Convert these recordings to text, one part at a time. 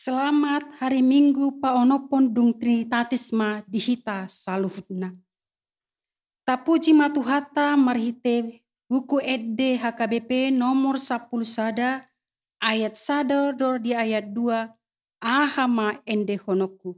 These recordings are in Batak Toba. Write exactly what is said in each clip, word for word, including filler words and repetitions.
Selamat hari Minggu paonomhon dung Trinitatis ma di hita saluhutna. Tapuji ma Tuhanta marhite buku ende H K B P nomor sampulu sada, ayat sada dohot di ayat dua, aha ma endehononku.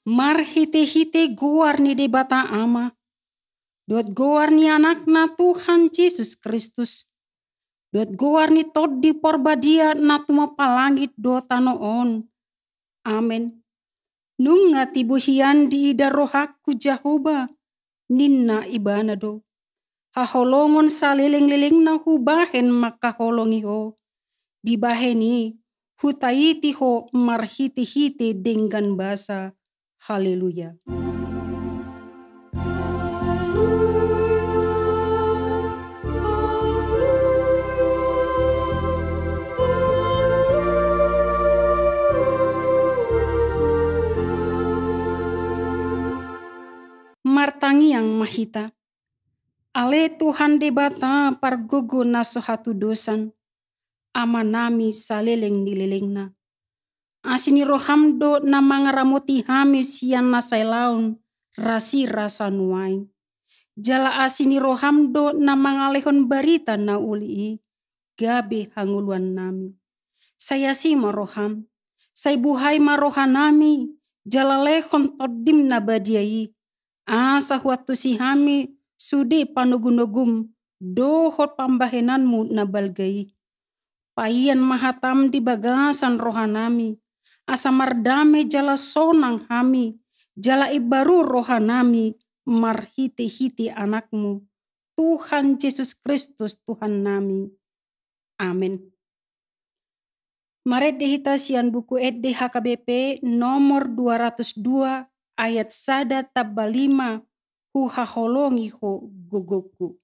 Marhitehite goar ni Debata Ama, dohot goar ni Anakna Tuhan Jesus Kristus, dohot goar ni Tondi Parbadia na tumompa langit dohot tano on. Amen. Nunga tibu hian diida rohangku Jahowa, ninna Ibana do. Haholongon salelenglelengna hubahen mangkaholongi ho. Dibahen i hutaiti ho marhitehite denggan basa. Haleluya. Martangiang ma hita. Ale Tuhan Debata pargogo na so hatudosan, Amanami saleleng ni lelengna. Asi ni roham do na mangaramoti hami sian na sai laon rasirasa nuaeng. Jala asi ni roham do na mangalehon barita na uli i gabe hangoluannami. Sai asi ma roham, sai buhai ma rohanami, jala lehon Tondim na badia i, asa huantusi hami sude panogunogum dohot pambahenanmu na balga i. Paihon ma hatam di bagasan rohanami, asa mardame jala sonang hami, jala imbaru rohanami marhitehite Anakmu, Tuhan Jesus Kristus Tuhannami. Amen. Marende hita sian buku ende H K B P nomor dua ratus dua, ayat sada tamba lima, Huhaholongi ho gogongku.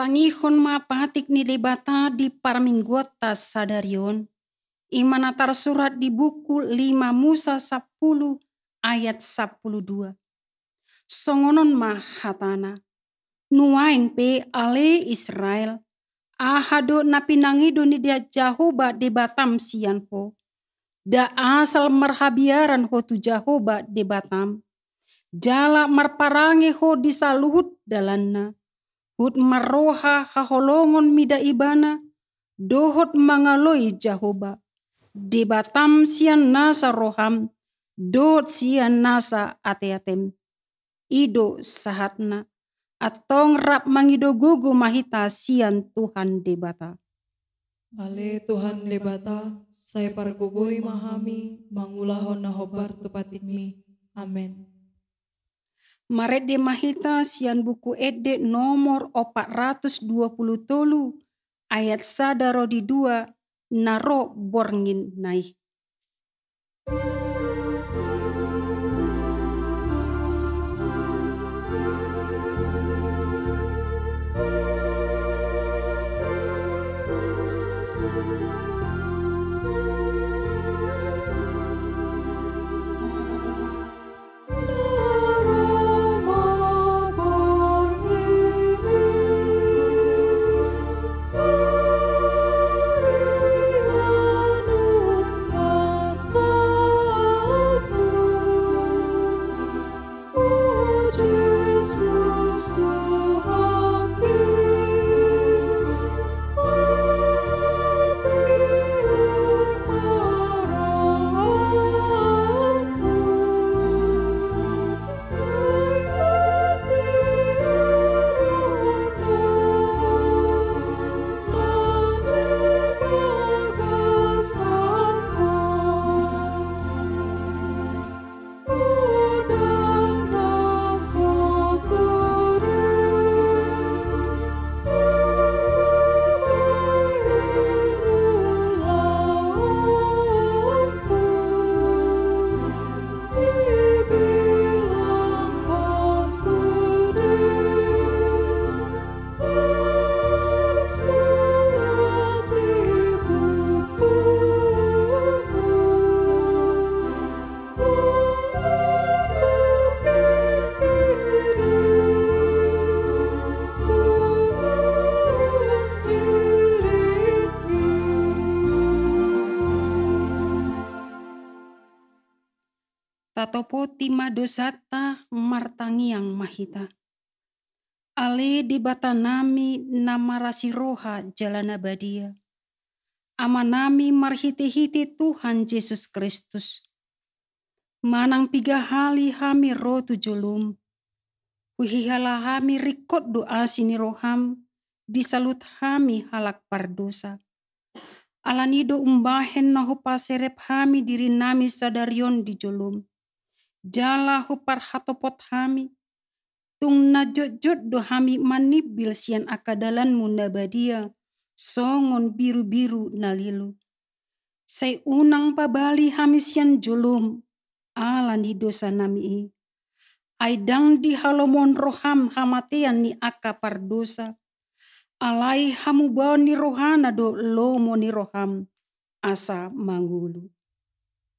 Tangihon ma patik ni Debata di parmingguonta sadari on, i ma na tarsurat di buku lima Musa sampulu ayat sampulu dua. Songon on ma hatana: Nuaeng pe ale Israel, aha do na pinangido ni Jahowa Debatam sian ho? Nda asal marhabiaran ho tu Jahowa Debatam, jala marparange ho di saluhut dalanna, huhut marroha haholongon mida Ibana, dohot mangaloi Jahowa Debatam sian nasa roham dohot sian nasa ateatem. I do sahatna. Antong rap mangido gogo ma hita sian Tuhan Debata. Ale Tuhan Debata, sai pargogoi ma hami mangulahon na hombar tu patikmi. Amen. Marende ma hita sian Buku Ende nomor opat ratus dua pulu tolu, ayat sada ro di dua, na ro borngin na i. Tatopoti ma dosanta, martangiang ma hita. Ale Debatanami na marasi roha jala na badia, Amanami marhitehite Tuhan Jesus Kristus, manang piga hali hami ro tu jolom, huhilala hami ringkot do asi ni roham di saluhut hami halak pardosa. Alani do umbahen na hupaserep hami dirinami sadari on di jolom, jala huparhatopot hami, tung na jotjot do hami manimbil sian angka dalanmu na badia, songon birubiru na lilu. Sai unang pabali hami sian jolom, ala ni dosanami i. Ai ndang dihalomohon roham hamatean ni angka pardosa. Alai hamubaon ni rohana do lomo ni roham, asa mangolu.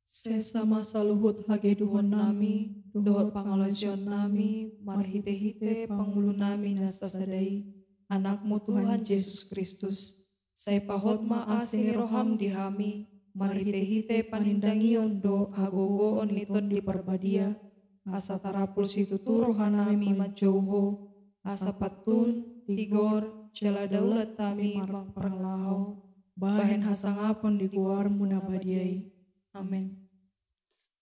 Sesa ma saluhut hagedukannami, dohot pangalaosionnami, marhitehite pangulunami na sasada i, Anakmu Tuhan Jesus Kristus. Sai pahot ma asi ni roham di hami, marhitehite panindangion dohot hagogoon ni Tondi Parbadia, asa tarapul situtu rohanami manjou ho, asa pantun, tigor, jala daulat hami marparlaho, bahen hasangapon di goarmu na badia i. Amen.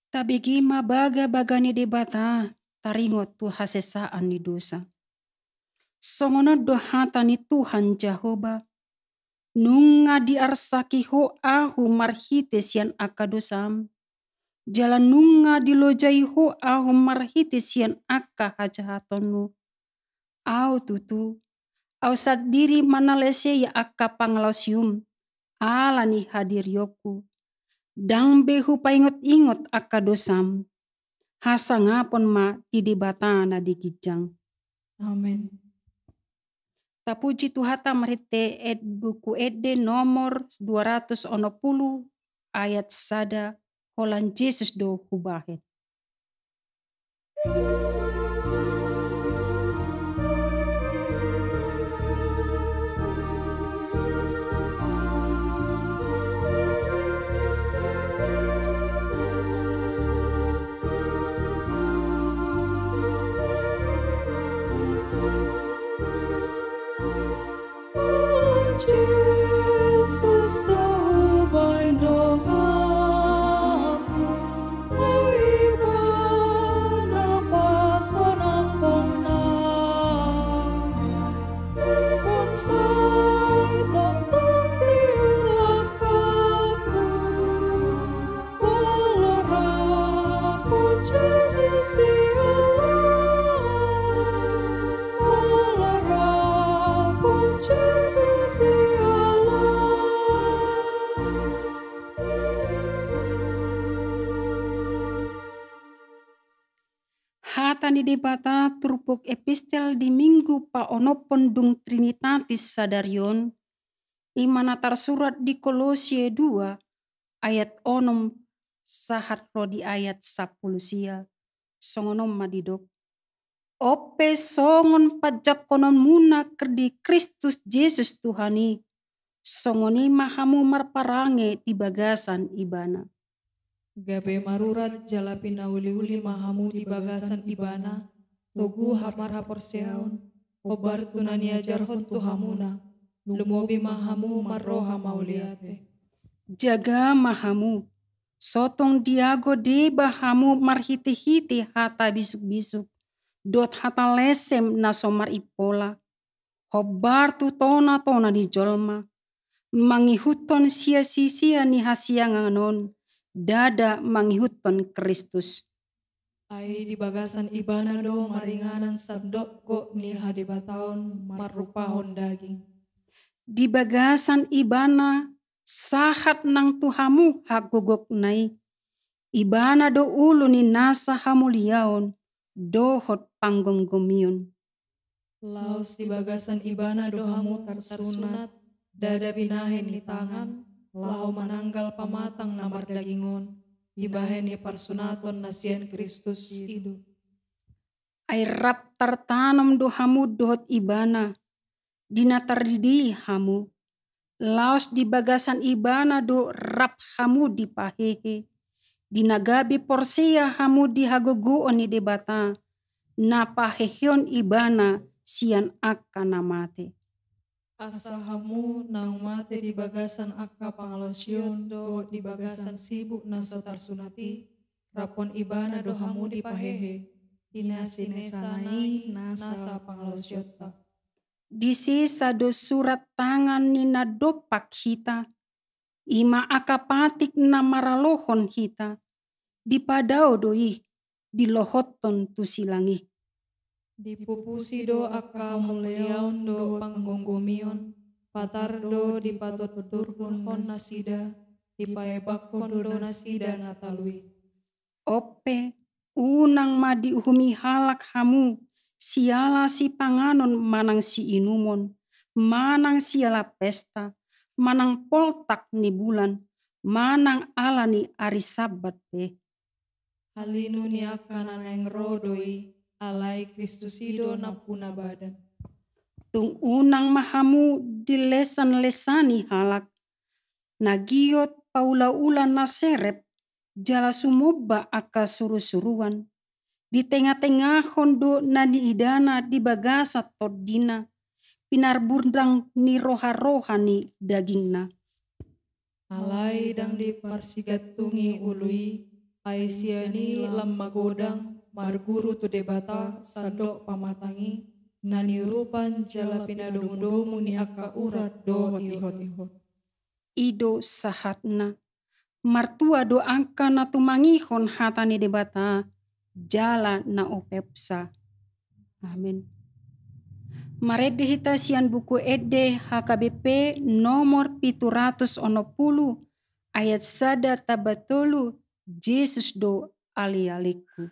Tabege ma bagabaga ni Debata, taringot tu hasesaan ni dosa. Songon on do hata ni Tuhan Jahowa: Nunga diarsaki ho ahu marhite sian angka dosam, jala nunga dilojai ho ahu marhite sian angka hajahatonmu. Ahu tutu, ahu sandiri manalesei angka pangalaosium, ala ni hadirionku. Ndang be hupaingotingot angka dosam. Hasangapon ma di Debata na di ginjang. Amen. Tapuji Tuhanta marhite ed-, Buku Ende nomor dua ratus onom pulu ayat sada, holan Jesus do hubahen. Jesus, taubahen do ahu, o Ibana pasonangkon ahu, bonsai tongtong di langkangku. Molo Ratu Jesus i Allah, molo Ratu Jesus i Allah. Hata ni Debata turpuk epistel di Minggu paonomhon dung Trinitatis sadari on, i ma na tarsurat di Kolose dua ayat onom sahat ro di ayat sampulu sia. Songon on ma didok: On pe songon panjangkononmuna di Kristus Jesus Tuhan i, songon i ma hamu marparange di bagasan Ibana. Gabe marurat jala pinauliuli ma hamu di bagasan Ibana, togu marhaporseaon, hombar tu na niajarhon tu hamuna, lumobi ma hamu marroha mauliate. Jaga ma hamu, so tung diago deba hamu marhitehite hata bisukbisuk dohot hata lesem na so marimpola, hombar tu tonatona ni jolma, mangihuthon siasisia ni hasiangan on, ndada mangihuthon Kristus. Ai di bagasan Ibana do maringanan sandok gok ni hadebataon marrupahon daging. Di bagasan Ibana sahat nang tu hamu hagogokna i. Ibana do ulu ni nasa hamuliaon dohot panggomgomion. Laos di bagasan Ibana do hamu tarsunat, ndada binahen ni tangan, laho mananggal pamatang na mardaging on, dibahen ni parsunaton na sian Kristus i do. Ai rap tartanom do hamu dohot Ibana, di na tardidi hamu. Laos di bagasan Ibana do rap hamu dipahehe, di na gabe porsea hamu di hagogoon ni Debata, na paheheon Ibana sian angka na mate. Asa hamu naung mate di bagasan angka pangalaosion dohot di bagasan sibuk na so tarsunat i, raphon Ibana do hamu dipahehe, di na sinesana i nasa pangalaosionta. Disesa do surat tangan ni na dompak hita, i ma angka patik na maralohon hita, dipadao do i, dilohothon tu silang i. Dipupusi do angka hamuliaon dohot panggomgomion, patar do dipatortorhon nasida, dipaebakkon do nasida na talu i. On pe, unang ma diuhumi halak hamu siala sipanganon manang siinumon, manang siala pesta, manang poltak ni bulan, manang ala ni ari Sabbat pe. Halinu ni angka na naeng ro do i, alai Kristus i do nampuna badan. Tung unang ma hamu dilesanlesani halak, na giot paulaula na serep, jala sumomba angka surusuruan. Ditengatengahon do na niidana di bagasan tondina, pinarbundang ni roharoha ni dagingna. Alai ndang diparsigantungi ulu i, ai sian i lam magodang marguru tu Debata sandok pamatang i, na niurupan jala pinadomudomu ni angka urat dohot ihotihot. I do sahatna. Martua do angka na tumangihon hata ni Debata, jala na umpeopsa. Amen. Marende hita sian Buku Ende H K B P nomor pitu ratus onom pulu, ayat sada tamba tolu, Jesus do alialingku.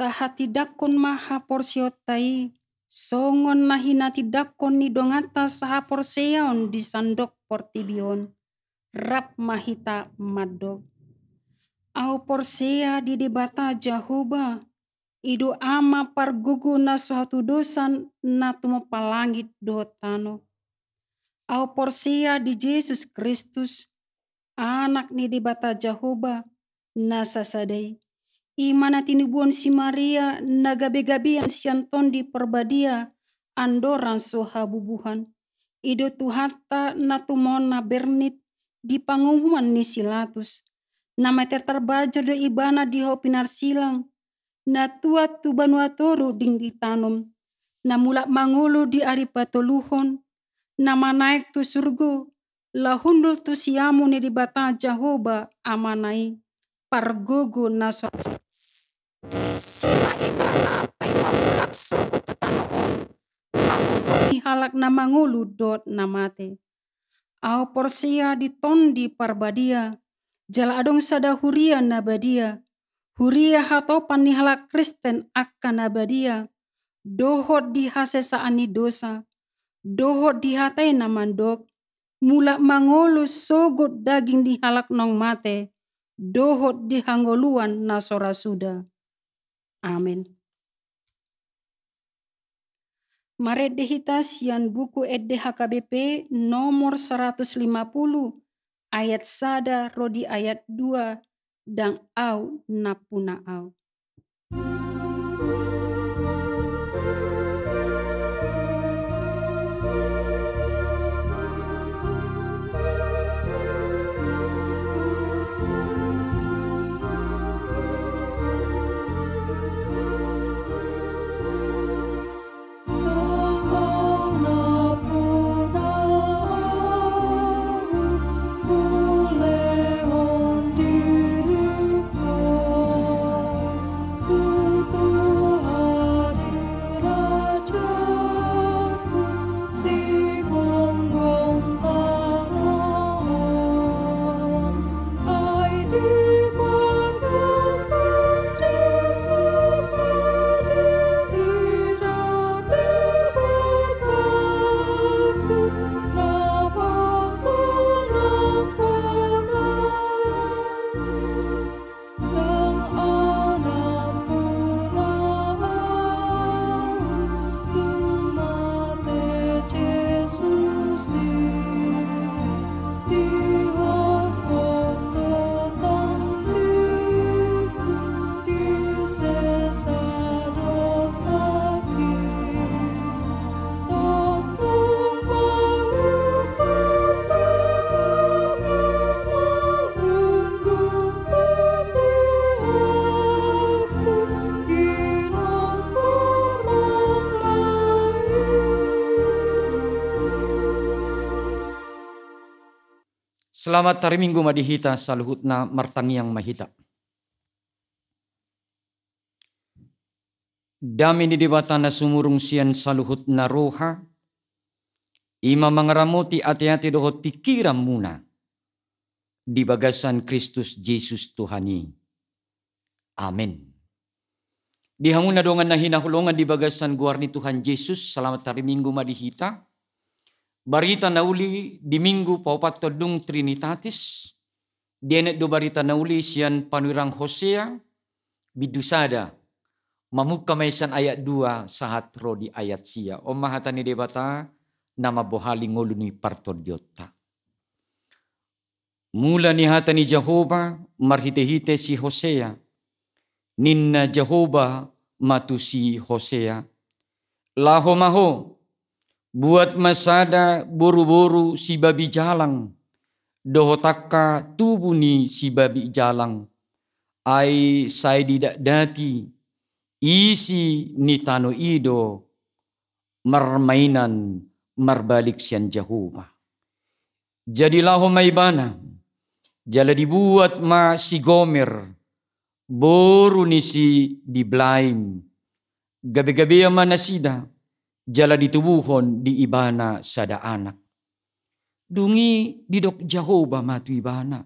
Tahatindangkon ma haporseaonta i, songon na hinatindangkon ni donganta sahaporseaon di sandok portibi on. Rap ma hita mandok: Ahu porsea di Debata Jahowa, i do Ama pargogo na so hatudosan na tumompa langit dohot tano. Ahu porsea di Jesus Kristus, Anak ni Debata Jahowa na sasada i, i ma na tinubuhon si Maria na gabe-gabean sian Tondi Parbadia andorang so habubuhan. I do Tuhanta na tumona bernit di panguhuman ni si Latus, na martir tarbajur do Ibana di hau pinarsilang, na tuat tu banua toru dingding tanom, na mulak mangolu di ari patoluhon, na manaek tu surgo, laho hundul tu siamun ni Debata Jahowa Amana i, pargogo na so Sima Ibana paima mulak sogot tu tano on, manguhumi halak na mangolu dohot na mate. Ahu porsea di Tondi Parbadia, jala adong sada huria na badia, huria hatopan ni halak Kristen angka na badia, dohot di hasesaan ni dosa, dohot di hata i na mandok, mulak mangolu sogot daging ni halak naung mate, dohot di hangoluan na so ra suda. Amen. Marende hita sian buku Ende H K B P nomor saratus lima pulu, ayat sada ro di ayat dua, ndang ahu nampuna ahu. Selamat hari Minggu ma di hita saluhutna, martangiang ma hita. Dame ni Debata na sumurung sian saluhutna roha, i ma mangaramoti ateate dohot pingkiranmuna di bagasan Kristus Jesus Tuhan i. Amen. Di hamu na dongan na hinaholongan di bagasan goar ni Tuhan Jesus, selamat hari Minggu ma di hita. Barita na uli di Minggu paopathon dung Trinitatis, dienet do barita na uli sian panurirang Hosea, bindu sada, mamungka ma i sian ayat dua sahat ro di ayat sia. On ma hata ni Debata na mambohali ngolu ni partondionta. Mula ni hata ni Jahowa marhitehite si Hosea, ninna Jahowa ma tu si Hosea: Laho ma ho, buat ma sada boruboru sibabi jalang, dohot angka tubu ni sibabi jalang, ai sai didakdaki isi ni tano i do marmainan marbalik sian Jahowa. Jadi laho ma ibana, jala dibuat ma si Gomer, boru ni si Diblaim, gabegabean ma nasida, jala ditubuhon di ibana sada anak. Dung i didok Jahowa ma tu ibana: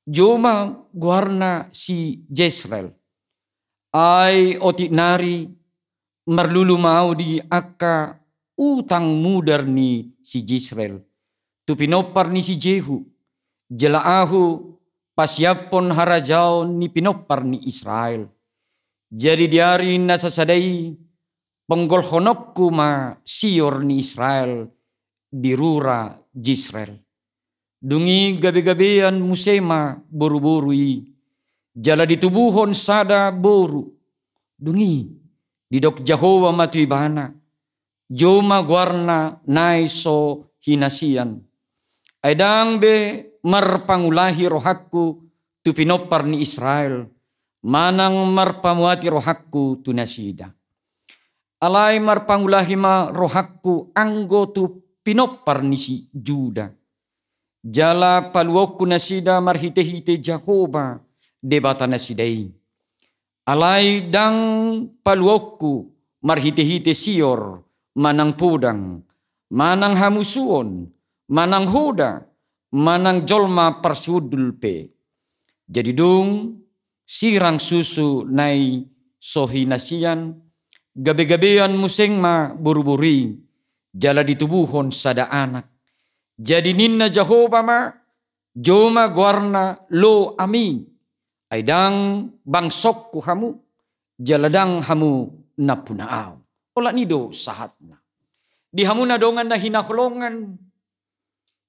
Jou ma goarna si Jesreel, Ai otik nari marlulu ma ahu di angka utang mudar ni si Jisreel tu pinompar ni si Jehu, jala ahu pasiaphon harajaon ni pinompar ni Israel. Jadi di ari na sasada i ponggolhononku ma sior ni Israel di rura Jisreel. Dung i gabe-gabean muse ma boru-boru i, jala ditubuhon sada boru. Dung i didok Jahowa ma tu ibana, "Jou ma goarna nai so hinasian. Ai ndang be marpangulahi rohangku tu pinompar ni Israel, manang marpamuati rohangku tu nasida. Alai marpangulahi ma rohangku anggo tu pinompar ni si Juda. Jala paluaonku nasida marhite-hite Jahowa, Debata nasida i. Alai ndang paluaonku marhite-hite sior, manang podang, manang hamusuon, manang hoda, manang jolma parsiundul pe." Jadi dung sirang susu nai so hinasian, gabe-gabean muse ma boru-boru i, jala ditubuhon sada anak. Jadi ninna Jahowa ma, "Jou ma goarna Lo-ami, ai ndang bangsongku hamu, jala ndang hamu nampuna ahu." Olat ni i do sahatna. Di hamu na dongan na hinaholongan,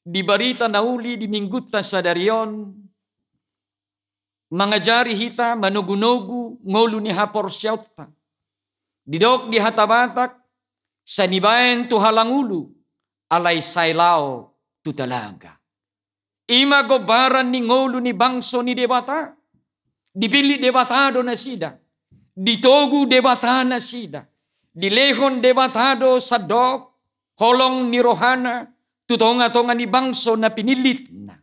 di barita na uli di Minggunta sadari on, mangajari hita manogu-nogu ngolu ni haporseaonta. Didok di hata Batak, "Sai nibaen tu halangulu, alai sai lao tu talaga." I ma gombaran ni ngolu ni bangso ni Debata. Dipillit Debata do nasida, ditogu Debata nasida, dilehon Debata do sandok holong ni rohana tu tonga-tonga ni bangso na pinillitna.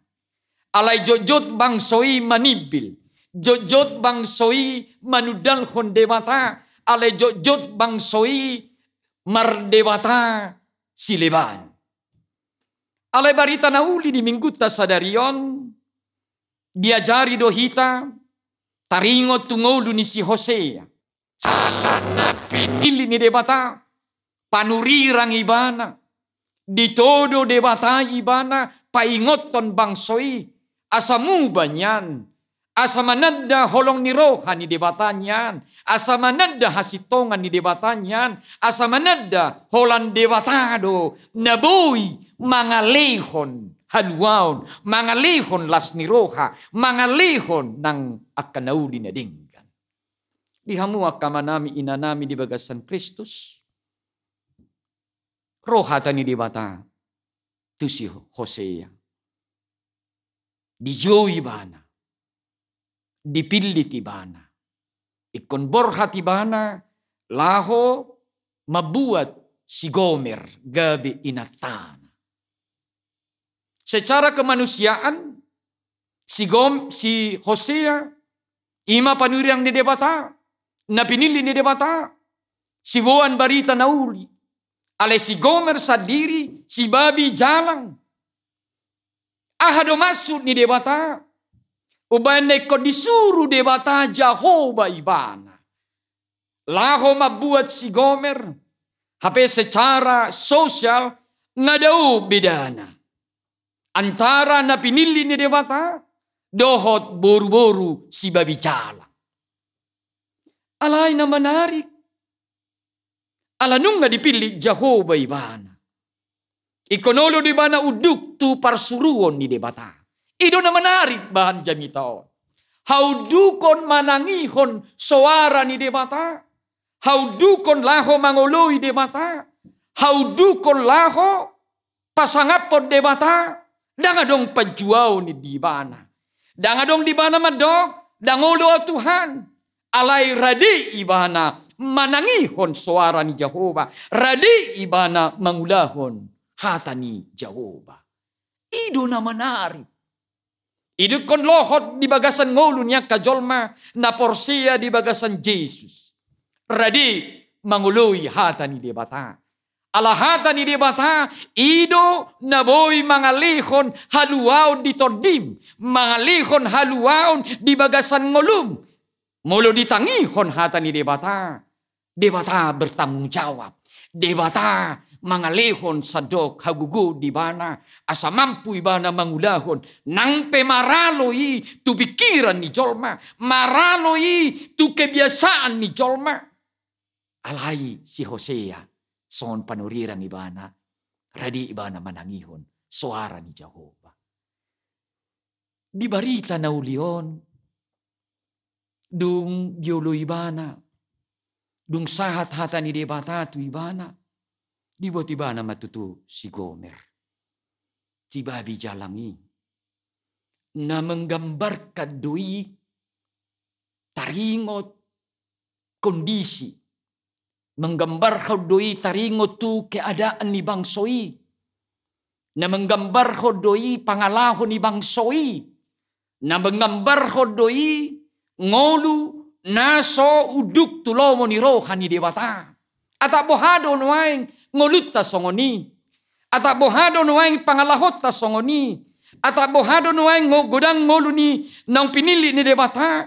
Alai jotjot bangso i manimbil, jotjot bangso i manundalhon Debata, alai jotjot bangso i mardebata sileban. Alai barita na uli di Minggunta sadari on, diajari do hita taringot tu ngolu ni si Hosea. Jala na pinillit ni Debata, panurirang ibana, ditodo Debata ibana paingothon bangso i, asa muba nian, asa mananda holong ni roha ni Debata nian, asa mananda hasintongan ni Debata nian, asa mananda holan Debata do na boi mangalehon haluaon, mangalehon las ni roha, mangalehon nang angka na uli na denggan. Di hamu angka amanami inanami di bagasan Kristus, ro hata ni Debata tu si Hosea. Dijou ibana, dipillit ibana, ingkon borhat ibana laho mambuat si Gomer gabe inantana. Secara kemanusiaan, si Gom-, si Hosea, i ma panurirang ni Debata, na pinillit ni Debata, siboan barita na uli. Alai si Gomer sandiri sibabi jalang. Aha do maksud ni Debata? Umbaen na ingkon disuru Debata Jahowa ibana laho mambuat si Gomer, hape secara sosial nga dao bedana antara na pinillit ni Debata dohot boru-boru sibabi jalang. Alai na manarik, ala nunga dipillit Jahowa ibana, ingkon olo do ibana unduk tu parsuruon ni Debata. I do na manarik bahen jamita on. Haundukon manangihon soara ni Debata, haundukon laho mangoloi Debata, haundukon laho pasangaphon Debata, ndang adong panjouon di ibana. Ndang adong di ibana mandok, ndang olo ahu Tuhan. Alai rade ibana manangihon soara ni Jahowa, rade ibana mangulahon hata ni Jahowa. I do na manarik. I do ingkon lohot di bagasan ngolu ni angka jolma na porsea di bagasan Jesus. Rade mangoloi hata ni Debata. Ala hata ni Debata, i do na boi mangalehon haluaon di tondim, mangalehon haluaon di bagasan ngolum. Molo ditangihon hata ni Debata, Debata bertanggung jawab. Debata mangalehon sandok hagogoon di ibana, asa mampu ibana mangulahon nang pe maralo i tu pikiran ni jolma, maralo i tu kebiasaan ni jolma. Alai si Hosea songon panurirang ibana, rade ibana manangihon soara ni Jahowa. Di barita na uli on, dung dioloi ibana, dung sahat hata ni Debata tu ibana, dibuat ibana ma tutu si Gomer, si babi jalang i. Na menggambarkan do i taringot kondisi, menggambarhon do i taringot tu keadaan ni bangso i, na menggambarhon do i pangalaho ni bangso i, na menggambarhon do i ngolu na so unduk tu lomo ni roha ni Debata. Atap boha do nuaeng ngolunta songon i? Atap boha do nuaeng pangalahonta songon i? Atap boha do nuaeng ngo-, godang ngolu ni naung pinillit ni Debata,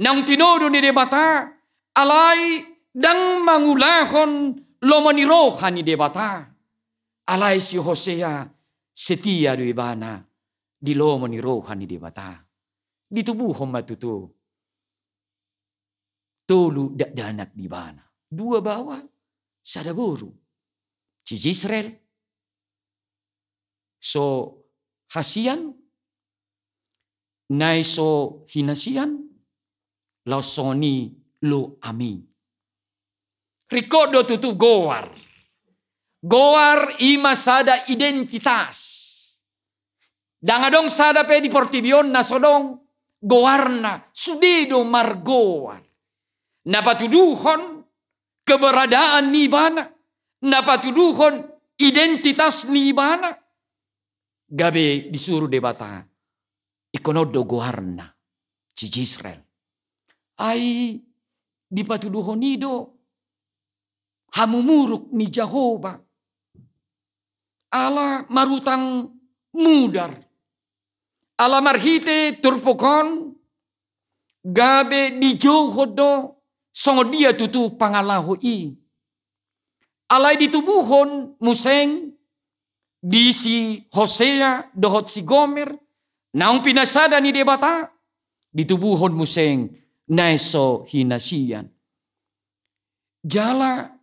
naung tinodo ni Debata, alai ndang mangulahon lomo ni roha ni Debata? Alai si Hosea setia do ibana di lomo ni roha ni Debata. Ditubuhon ma tutu tolu dakdanak di ibana, dua baoa, sada boru. Si Jisreel, so hasian, nai so hinasian, laos songon i Lo-Ami. Ringkot do tutu goar. Goar i ma sada identitas. Ndang adong sada pe di portibi on na so adong goarna, sude do margoar. Na patuduhon keberadaan ni ibana, na patuduhon identitas ni ibana. Gabe disuru Debata, ingkon on do goarna, si Jisreel. Ai dipatuduhon i do hamumuruk ni Jahowa. Ala marutang mudar. Ala marhite turpuk on gabe dijouhon do songon dia tutu pangalaho i. Alai ditubuhon muse di si Hosea dohot si Gomer, naung pinasada ni Debata, ditubuhon muse nai so hinasian. Jala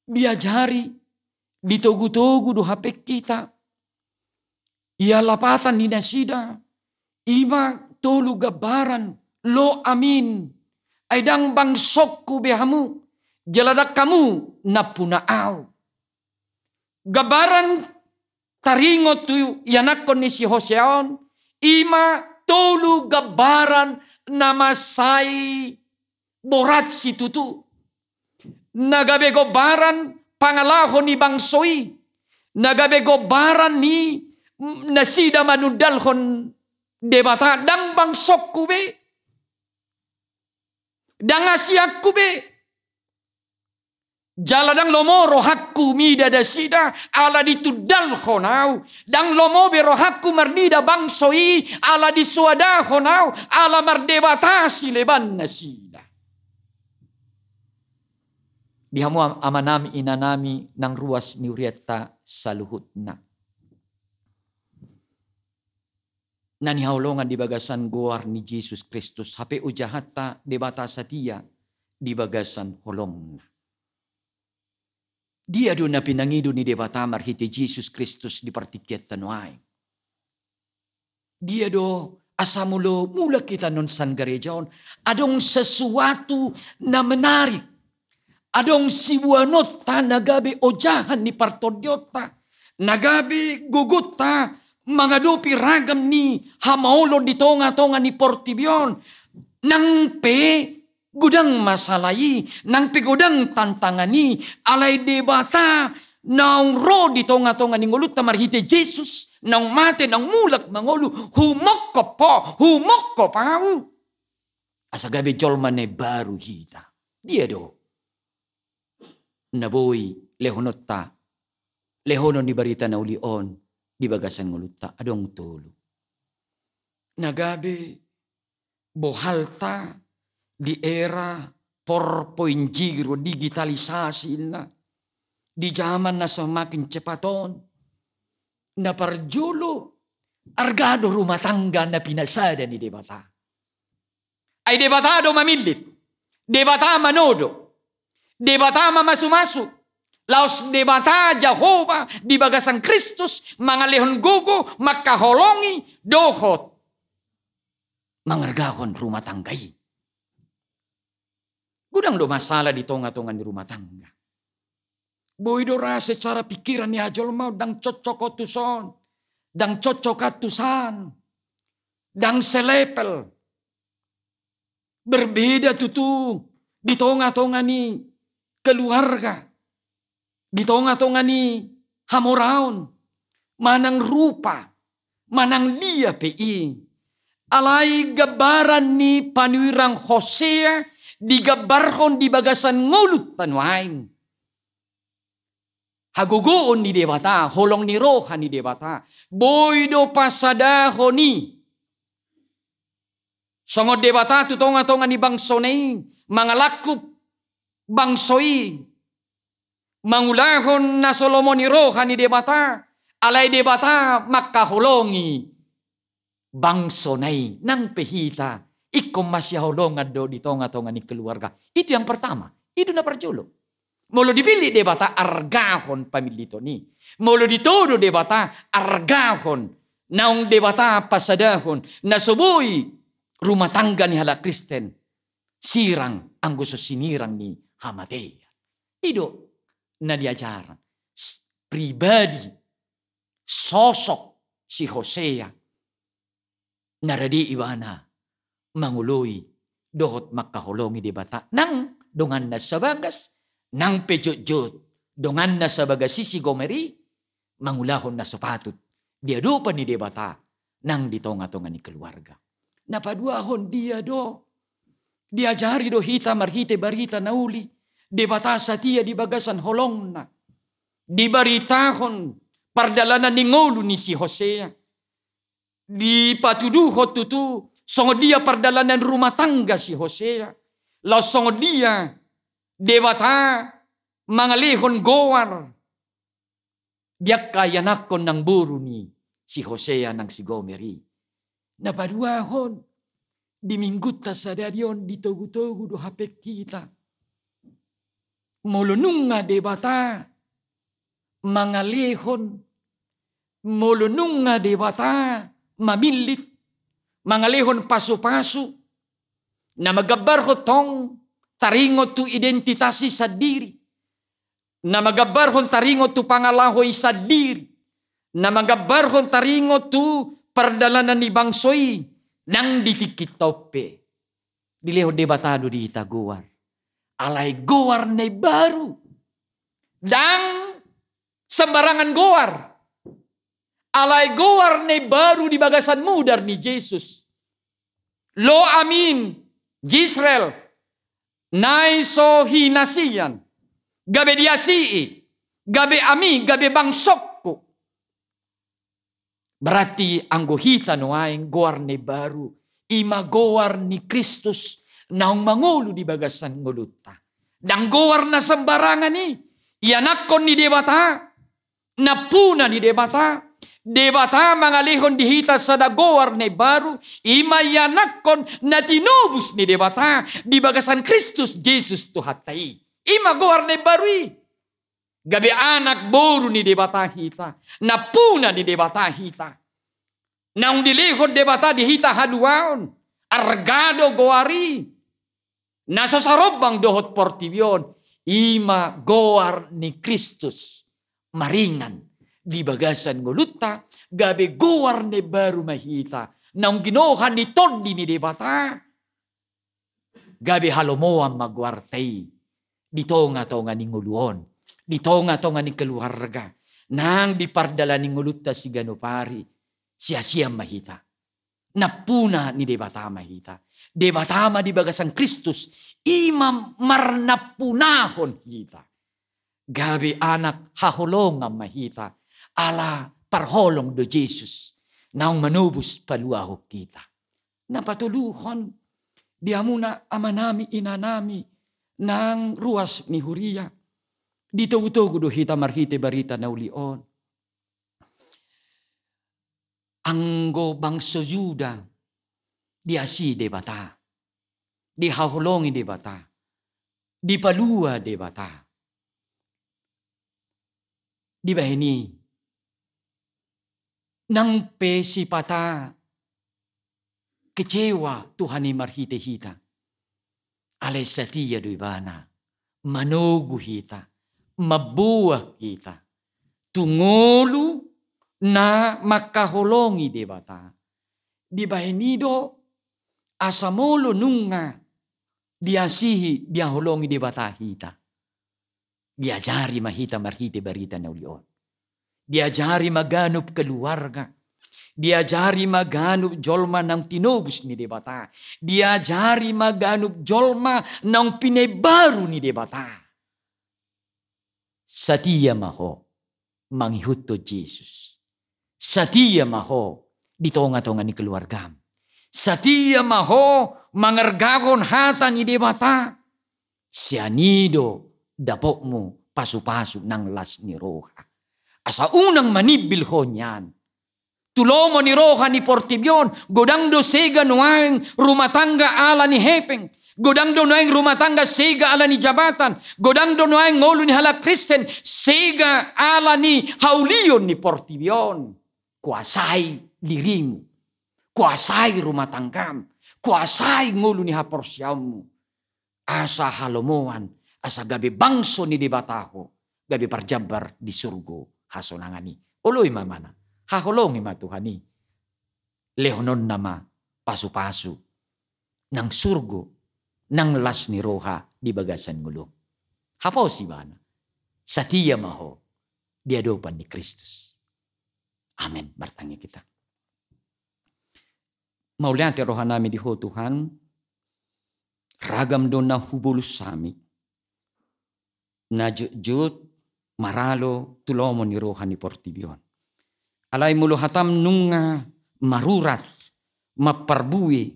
diajari, ditogutogu do hape hita. Ia lapatan ni nasida, i ma tolu gambaran, Lo-Amin, ai ndang bangsongku be hamu, jala ndang hamu nampuna ahu. Gambaran taringot tu ianakhon ni si Hosea on, i ma tolu gambaran na mansai borat situtu. Na gabe gombaran pangalaho ni bangso i. Na gabe gombaran ni nasida manundalhon Debata, ndang bangsongku be. Ndang hasianku be. Jala ndang lomo rohangku mida nasida, ala ditundalhon ahu. Ndang lomo be rohangku marnida bangso i, ala disoadahon ahu, ala mardebata sileban nasida. Di hamu am-, amanami, inanami, nang ruas ni hurianta saluhutna. Na nihaholongan di bagasan goar ni Jesus Kristus, hape ojahanta Debata satia di bagasan holongna. Dia do na pinangido ni Debata marhite Jesus Kristus di partingkianta nuaeng? Dia do asa molo mulak hita non sanggareja on, adong sesuatu na menarik. Adong siboanonta na gabe ojahan ni partondionta, na gabe gogonta mangadopi ragam ni hamaolon di tongatonga ni portibi on. Nang pe godang masalah i, nang pe godang tantangan i, alai Debata naung ro di tongatonga ni ngolunta marhite Jesus, naung mate, naung mulak mangolu, humongkop ho, humongkop ahu. Asa gabe jolma na imbaru hita. Dia do na boi lehononta, lehonon ni barita na uli on di bagasan ngolunta? Adong tolu. Na gabe bohalta di era four point zero, digitalisasi inna, di zaman na semakin cepat on, na parjolo, arga do rumah tangga na pinasada ni Debata. Ai Debata do mamillit, Debata manodo, Debata mamasumasu, laos Debata Jahowa di bagasan Kristus mangalehon gogo, mangkaholongi, dohot mangargahon rumah tangga i. Godang do masalah di tonga-tonga ni rumah tangga. Boi do ra secara pikiran ni hajolmaon, ndang cocok ho tu son, ndang cocok an tu san, ndang selevel. Berbeda tutu di tonga-tonga ni keluarga, di tonga-tonga ni hamoraon, manang rupa, manang dia pe i. Alai gambaran ni panurirang Hosea digambarhon di bagasan ngolunta nuaeng. Hagogoon ni Debata, holong ni roha ni Debata, boi do pasadahon i. Songon Debata tu tonga-tonga ni bangsona i, mangalangkup bangso i, mangulahon na so lomo ni roha ni Debata, alai Debata mangkaholongi bangsona i. Nang pe hita, ingkon masihaholongan do di tonga-tonga ni keluarga. Itu yang pertama, itu na parjolo. Molo dipillit Debata, argahon pamilliton i. Molo ditodo Debata, argahon naung Debata pasadahon, na so boi rumah tangga ni halak Kristen sirang anggo so sinirang ni hamatean. I do na diajaran s-, pribadi, sosok si Hosea. Na rade ibana mangoloi dohot mangkaholongi Debata, nang donganna sabagas, nang pe jotjot donganna sabagas i si Gomer i, mangulahon na so patut di adopan ni Debata nang di tonga-tonga ni keluarga. Na paduahon, dia do diajari do hita marhite barita na uli, Debata satia di bagasan holongna. Dibaritahon pardalanan ni ngolu ni si Hosea. Dipatuduhon tutu songon dia pardalanan rumah tangga si Hosea, laos songon dia Debata mangalehon goar di angka ianakhon nang boru ni si Hosea nang si Gomer i. Na paduahon, di minggunta sadari on ditogu-togu do hape hita. Molo nunga Debata mangalehon, molo nunga Debata mamillit, mangalehon pasu-pasu, na manggambarhon tong taringot tu identitas i sandiri, na manggambarhon taringot tu pangalaho i sandiri, na manggambarhon taringot tu pardalanan ni bangso i, nang di tingki on pe dilehon Debata do di hita goar. Alai goar na imbaru. Ndang sembarangan goar. Alai goar na imbaru di bagasan mudar ni Jesus. Lo Amin, Yisrael, na so hinasian, gabe diasii, gabe Ami, gabe bangsongku. Berarti anggo hita nuaeng goar na imbaru, i ma goar ni Kristus naung mangolu di bagasan ngolunta. Ndang goar na sembarangan i, ianakhon ni Debata, nampuna ni Debata. Debata mangalehon di hita sada goar na imbaru, i ma ianakhon na tinobus ni Debata di bagasan Kristus Jesus Tuhanta i. I ma goar na imbaru i. Gabe anak boru ni Debata hita, nampuna ni Debata hita. Naung dilehon Debata di hita haluaon, arga do goar i. Na so sarombang dohot portibi on, i ma goar ni Kristus maringan di bagasan ngolunta, gabe goar na imbaru ma hita, naung ginohan ni Tondi ni Debata. Gabe halomoan ma goarta i di tonga-tonga ni ngolu on, di tonga-tonga ni keluarga, nang di pardalanan ni ngolunta siganup ari, siasian ma hita. Nampuna ni Debata ma hita. Debata ma di bagasan Kristus, i ma marnampunahon hita. Gabe anak haholongan ma hita, ala parholong do Jesus, naung manobus paluahon hita. Na patoluhon, di hamuna amanami, inanami, nang ruas ni huria. Ditogutogu do hita marhite barita na uli on. Anggo bangso Juda diasihi Debata, dihaholongi Debata, dipalua Debata. Dibahen i, nang pe sipata kecewa Tuhan i marhite hita. Alai satia do Ibana manogu hita, mamboan hita tu ngolu na mangkaholongi Debata. Dibahen i do asa molo nunga diasihi, dihaholongi Debata hita, diajari ma hita marhite barita na uli on. Diajari ma ganup keluarga. Diajari ma ganup jolma naung tinobus ni Debata. Diajari ma ganup jolma naung pinaimbaru ni Debata. Satia ma ho mangihuthon Jesus. Satia ma ho di tongatonga ni keluargam. Satia ma ho mangargahon hata ni Debata. Sian i do dapotmu pasupasu nang las ni roha. Asa unang manimbil ho nian tu lomo ni roha ni portibi on. Godang do sega nuaeng rumah tangga ala ni hepeng. Godang do nuaeng rumah tangga sega ala ni jabatan. Godang do nuaeng ngolu ni halak Kristen sega ala ni haulion ni portibi on. Kuasai dirimu, kuasai rumah tanggam, kuasai ngolu ni haporseaonmu. Asa halomoan, asa gabe bangso ni Debata ho, gabe parjambar di surgo hasonangan i. Oloi ma Ibana, haholongi ma Tuhan i. Lehononna ma pasupasu nang surgo, nang las ni roha di bagasan ngolu. Hapos Ibana, satia ma ho di adopan ni Kristus. Amen. Martangiang hita. Mauliate rohanami di Ho Tuhan, ragam do na hubolus hami na jotjot maralo tu lomo ni roha ni portibi on. Alai molo hatam nunga marurat, mamparbue,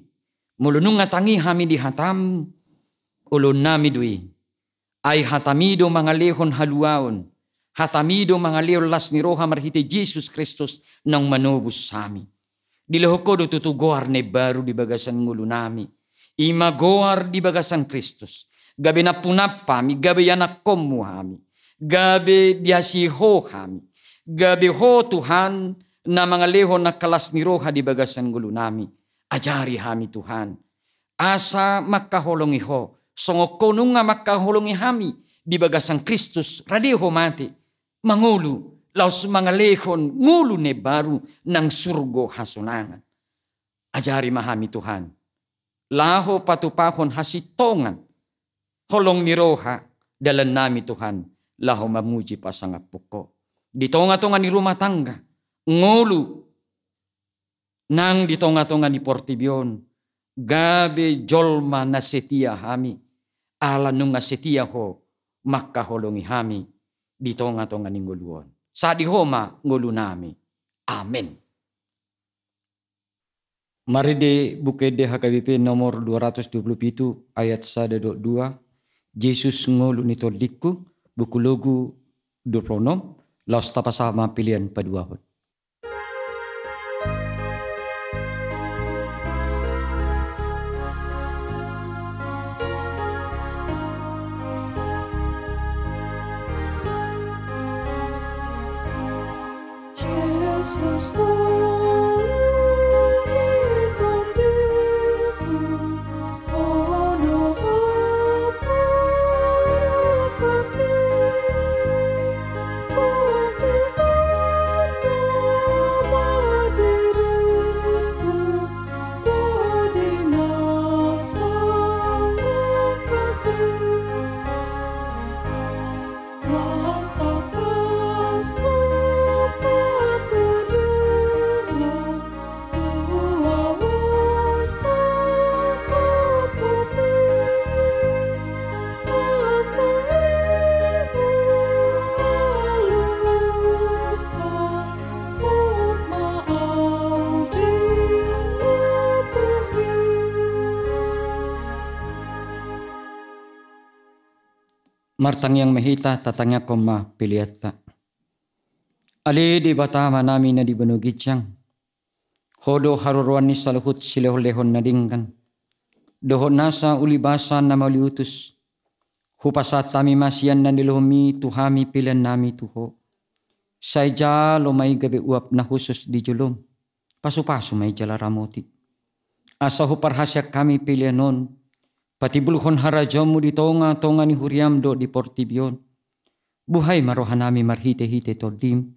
molo nunga tangi hami di hatam, oloannami do i. Ai hatami do mangalehon haluaon, hatami do mangalehon las ni roha marhite Jesus Kristus naung manobus hami. Dilehon Ho do tutu goar na imbaru di bagasan ngolunami. I ma goar di bagasan Kristus. Gabe nampunam hami, gabe ianakkonmu hami. Gabe diasihi Ho hami. Gabe Ho Tuhan na mangalehon angka las ni roha di bagasan ngolunami. Ajari hami Tuhan. Asa mangkaholongi Ho, songon Ho nunga mangkaholongi hami di bagasan Kristus, rade Ho mate, mangolu, laos mangalehon ngolu na imbaru nang surgo hasonangan. Ajari ma hami Tuhan, laho patupahon hasintongan, holong ni roha, dalannami Tuhan, laho mamuji pasangaphon Ho. Di tongatonga ni rumah tangga, ngolu, nang di tongatonga ni portibi on, gabe jolma na setia hami, ala nunga setia Ho mangkaholongi hami di tongatonga ni ngolu on. Sahat di Ho ma ngolunami. Amen. Marende Buku Ende H K B P nomor dua ratus dua puluh pitu ayat sada dohot dua, Jesus ngolu ni tondingku, Buku Logu dua puluh onom, laos tapasahat ma pelean paduahon. Martangiang ma hita, tatangiangkon ma peleanta. Ale Debata Amanami na di banua ginjang, Ho do haroroan ni saluhut silehonlehon na denggan dohot nasa ulibasa na mauliutus. Hupasahat hami ma sian na nilohomi tu hami peleannami tu Ho. Sai jalo ma i gabe uap na hushus di jolom. Pasupasu ma i jala ramoti, asa huparhaseang hami pelean on patimbulhon harajaonmu di tongatonga ni huriam dohot di portibi on. Buhai ma rohanami marhitehite Tondim,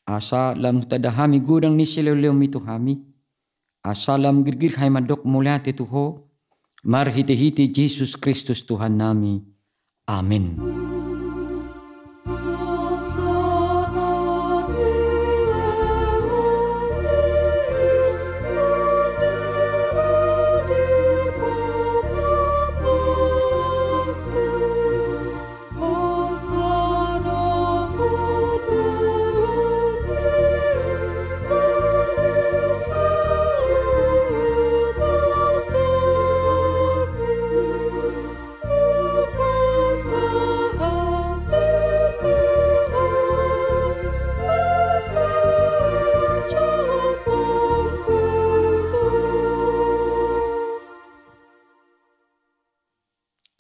asa lam hutanda hami godang ni silehonlehonmi tu hami, asa lam girgir hami mandok mauliate tu Ho, marhitehite Jesus Kristus Tuhannami. Amen.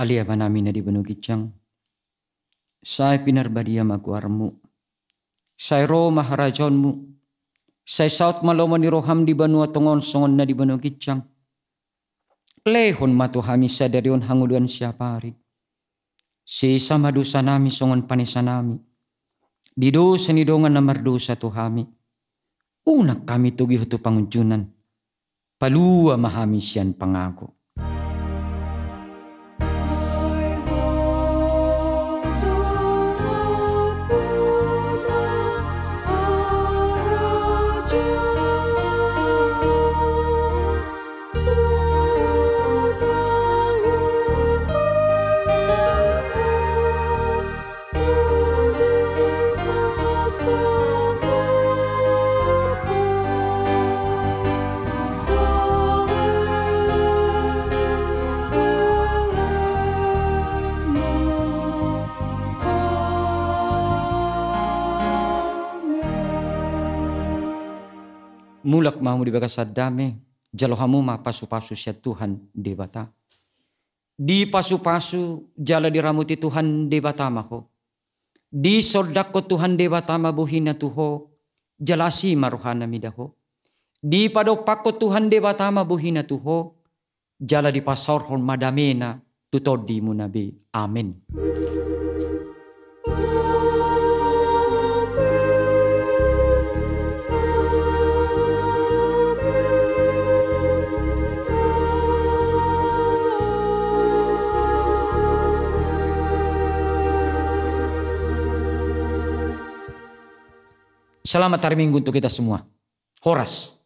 Ale Amanami na di banua ginjang, sai pinarbadia ma goarmu. Sai ro ma harajaonmu. Sai saut ma lomo ni roham di banua tonga on songon na di banua ginjang. Lehon ma tu hami sadari on hangoluan siapari. Sesa ma dosanami songon panesanami di dosa ni dongan na mardosa tu hami. Unang hami togihon tu pangunjunan. Palua ma hami sian pangago. Mulak ma hamu di bagasan dame, jalo hamu ma pasupasu sian Tuhan Debata. Dipasupasu jala diramoti Tuhan Debata ma ho. Disondangkon Tuhan Debata ma bohina tu ho, jala asi ma rohana mida ho. Dipadompakkon Tuhan Debata ma bohina tu ho, jala dipasaorhon ma damena tu tondimuna be. Amen. Selamat hari Minggu untuk kita semua. Horas.